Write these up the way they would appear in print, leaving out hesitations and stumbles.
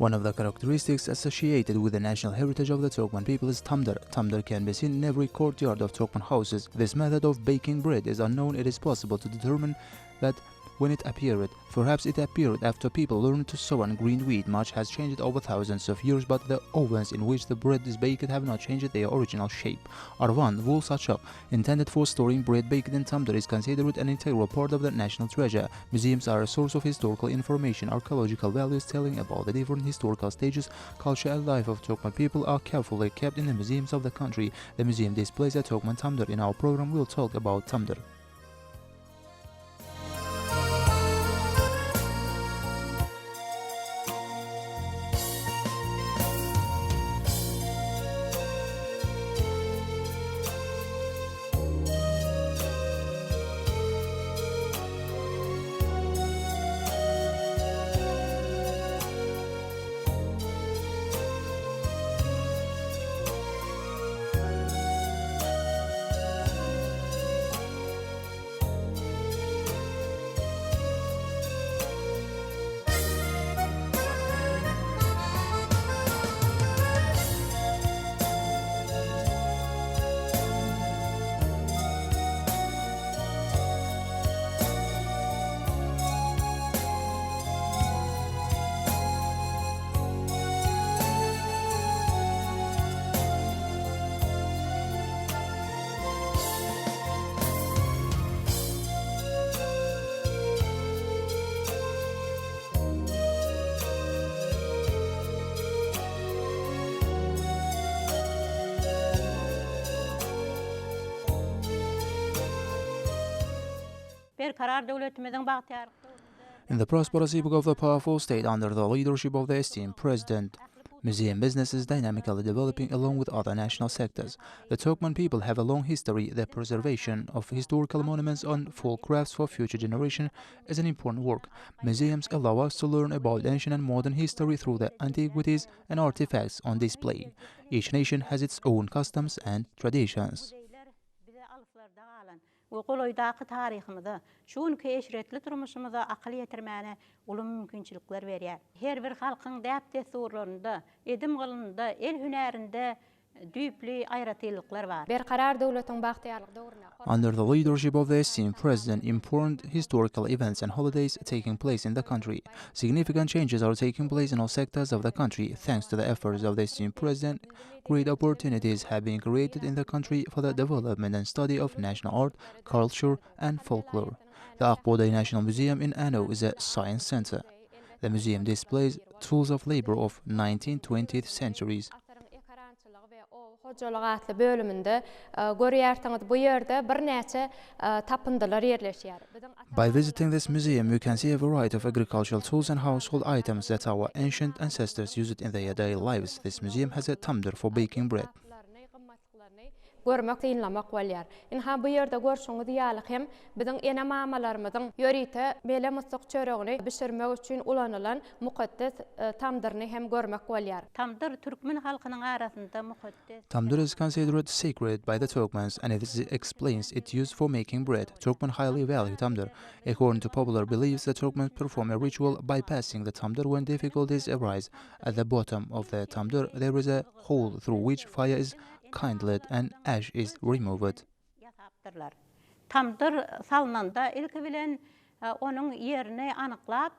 One of the characteristics associated with the national heritage of the Turkmen people is tamdyr. Tamdyr can be seen in every courtyard of Turkmen houses. This method of baking bread is unknown. It is possible to determine that when it appeared. Perhaps it appeared after people learned to sow and green wheat. Much has changed over thousands of years, but the ovens in which the bread is baked have not changed their original shape. Arvan, wool saçak, intended for storing bread baked in tamdyr, is considered an integral part of the national treasure. Museums are a source of historical information, archaeological values telling about the different historical stages, culture and life of Turkmen people are carefully kept in the museums of the country. The museum displays a Turkmen tamdyr. In our program, we'll talk about tamdyr. Berkarar döwletimiziň bagtyýarlyk döwründe In the prosperous epoch of the powerful state under the leadership of the esteemed president, museum business is dynamically developing along with other national sectors. The Turkmen people have a long history. The preservation of historical monuments and folk crafts for future generation is an important work. Museums allow us to learn about ancient and modern history through the antiquities and artifacts on display. Each nation has its own customs and traditions. Muzeýler bize alyslarda galan we golaýdaky taryhymyza, şu günki eşretli durmuşymyza akyl ýetirmäne uly mümkinçilikler berýär. Her bir halkyň däp-dessurlarynda, edim-gylymynda, el hünärinde düýpli aýratynlyklar bar. Berkarar döwletiň bagtyýarlyk döwründe hormatly. Under the leadership of the esteemed president, important historical events and holidays taking place in the country. Significant changes are taking place in all sectors of the country. Thanks to the efforts of the esteemed president, great opportunities have been created in the country for the development and study of national art, culture, and folklore. The Ak Bugday National Museum in Ano is a science center. The museum displays tools of labor of 19th 20th centuries. Asyryň ekerançylygy we oba hojalygy atly bölüminde görýärsiňiz. Bu ýerde birnäçe tapyndylar ýerleşýär. Biziň By visiting this museum, you can see a variety of agricultural tools and household items that our ancient ancestors used in their daily lives. This museum has a tamdyr for baking bread. Gymmatlyklaryny görmek, synlamak bolýar. Ynha, bu ýerde görşüňiz ýaly hem biziň ene-mamalarymyzyň ýörite mele myssyk çöregini bişirmek üçin ulanylan mukaddes tamdyryny hem görmek bolýar. Tamdyr türkmen halkynyň arasynda mukaddes. Tamdyr is considered sacred by the Turkmens and it explains its use for making bread. Turkmen highly value tamdyr. According to popular beliefs, the Turkmens perform a ritual by passing the tamdyr when difficulties arise. At the bottom of the tamdyr there is a hole through which fire is kindled and ash is removed. Ýasapdyrlar. Tamdyr salnanda ilki bilen onuň ýerini anyklap,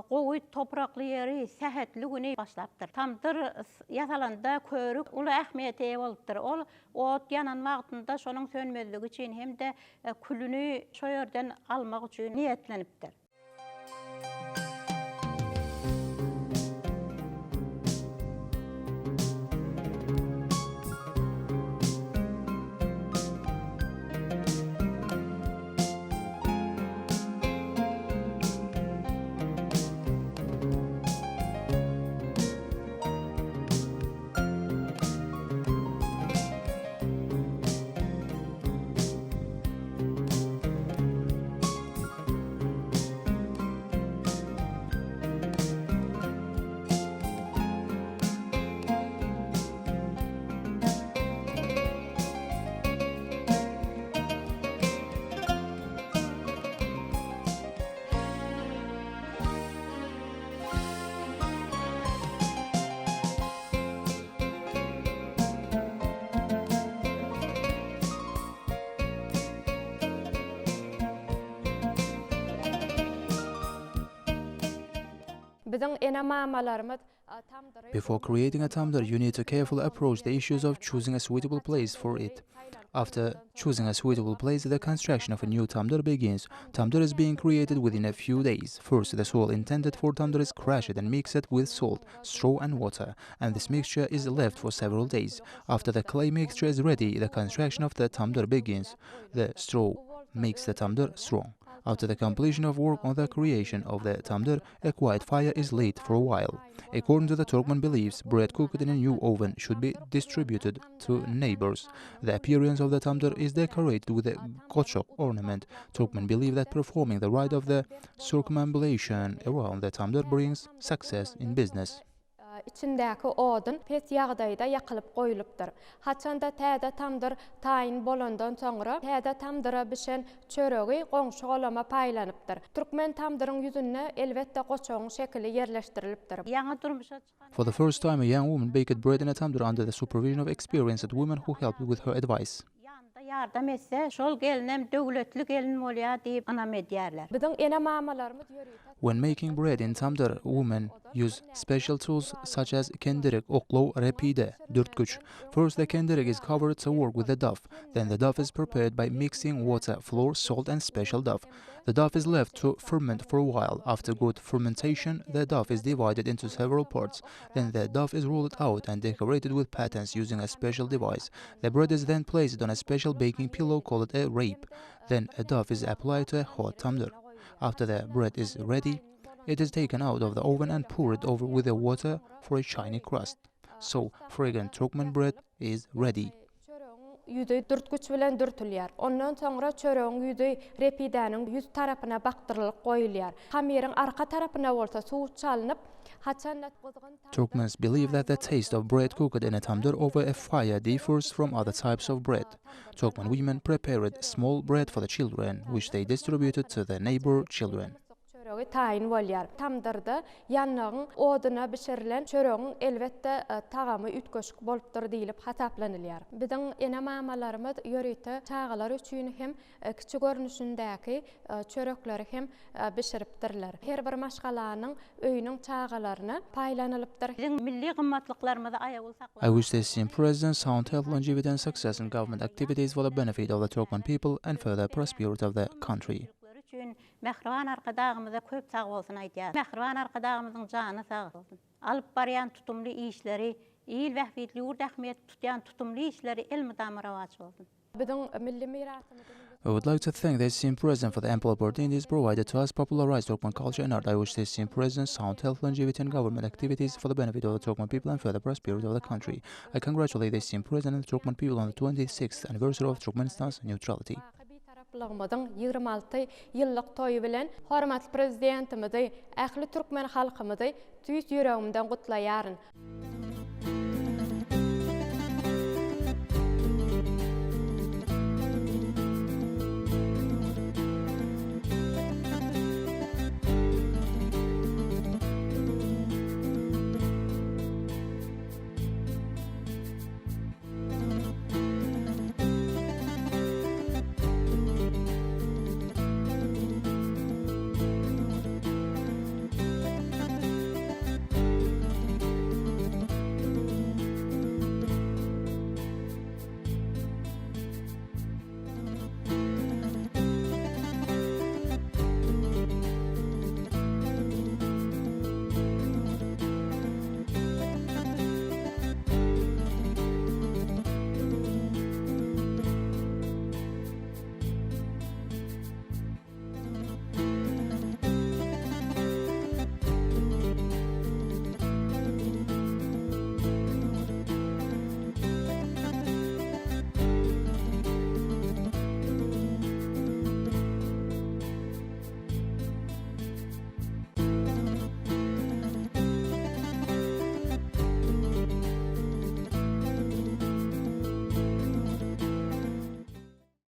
gowy toprakly ýeri, sähetli güni başlapdyr. Tamdyr ýasalanda körük uly ähmiýete eýe bolupdyr. Ol ot ýanan wagtynda şonuň sönmezligi üçin hem-de külüni şo ýerden almak üçin niýetlenipdir. Biziň ene-mamalarymyz tamdyry Before creating a tamdyr, you need to carefully approach the issues of choosing a suitable place for it. After choosing a suitable place, the construction of a new tamdyr begins. Tamdyr is being created within a few days. First, the soil intended for tamdyr is crushed and mixed with salt, straw and water, and this mixture is left for several days. After the clay mixture is ready, the construction of the tamdyr begins. The straw makes the tamdyr strong. After the completion of work on the creation of the tamdyr, a quiet fire is lit for a while. According to the Turkmen beliefs, bread cooked in a new oven should be distributed to neighbors. The appearance of the tamdyr is decorated with a gochok ornament. Turkmen believe that performing the rite of the circumambulation around the tamdyr brings success in business. Içindäki odun pes ýagdaýda ýakylyp goýlupdyr. Haçanda täze tamdyr taýyn bolandan soňra, täze tamdyra bişen çöregi goňşy-golama paýlanypdyr. Türkmen tamdyryň ýüzünde elbetde goçagyň şekili ýerleşdirilipdir. Ýaňy durmuşa çykan For the first time a young woman baked bread in a tamdyr under the supervision of experienced women who helped with her advice. Ýanynda ýardam etse, şol gelnem döwletli gelin bolýar diýip ynam edýärler. Biziň ene-mamalarymyz ýörite When making bread in tamdyr, women use special tools such as kendirik, oklaw, repide, dürtgüç. First the kendirik is covered to work with the dough. Then the dough is prepared by mixing water, flour, salt and special dough. The dough is left to ferment for a while. After good fermentation, the dough is divided into several parts. Then the dough is rolled out and decorated with patterns using a special device. The bread is then placed on a special baking pillow called a rape. Then a dough is applied to a hot tamdyr. After the bread is ready, it is taken out of the oven and poured over with the water for a shiny crust. So, fragrant Turkmen bread is ready. Çöregiň ýüzi dürtgüç bilen dürtülýär. Ondan soňra çöregiň ýüzi repidäniň ýüz tarapyna bakdyrylyp goýulýar. Hamyryň arka tarapyna bolsa suw çalnyp, haçanda gyzgyn tamdyr Turkmens believe that the taste of bread cooked in a tamdyr over a fire differs from other types of bread. Turkmen women prepared small bread for the children, which they distributed to the neighbor children. Çöregi taýyn bolýar. Tamdyrda ýandagyň oduna bişirilen çöregiň elbetde tagamy üýtgeşik bolupdyr diýlip hasaplanylýar. Biziň ene-mamalarymyz ýörite çagalar üçin hem kiçi görnüşindäki çörekleri hem bişiripdirler. Her bir maşgalanyň öýüniň çagalaryna paýlanylypdyr. Biziň milli gymmatlyklarymyzy aýawly I saklamaga. wish the esteemed president sound health, longevity and success in government activities for the benefit of the Turkmen people and further prosperity of the country. Mümkinçilikleri üçin Mähriban Arkadagymyza köp sagbolsun aýdýarys. Mähriban Arkadagymyzyň jany sag bolsun. Alyp barýan tutumly işleri, il bähbitli, ýurt ähmiýetli tutýan tutumly işleri elmydama rowaç bolsun. Biziň milli mirasymyzy We would like to thank the esteemed president for the ample opportunities provided to us popularize Turkmen culture and art. I wish the esteemed president sound health, longevity and government activities for the benefit of the Turkmen people and further prosperity of the country. I congratulate the esteemed president and the Turkmen people on the 26th anniversary of Turkmenistan's neutrality. Baky Bitaraplygymyzyň 26 ýyllyk toýy bilen hormatly Prezidentimizi, ähli türkmen halkymyzy tüýs ýüregimden gutlaýaryn.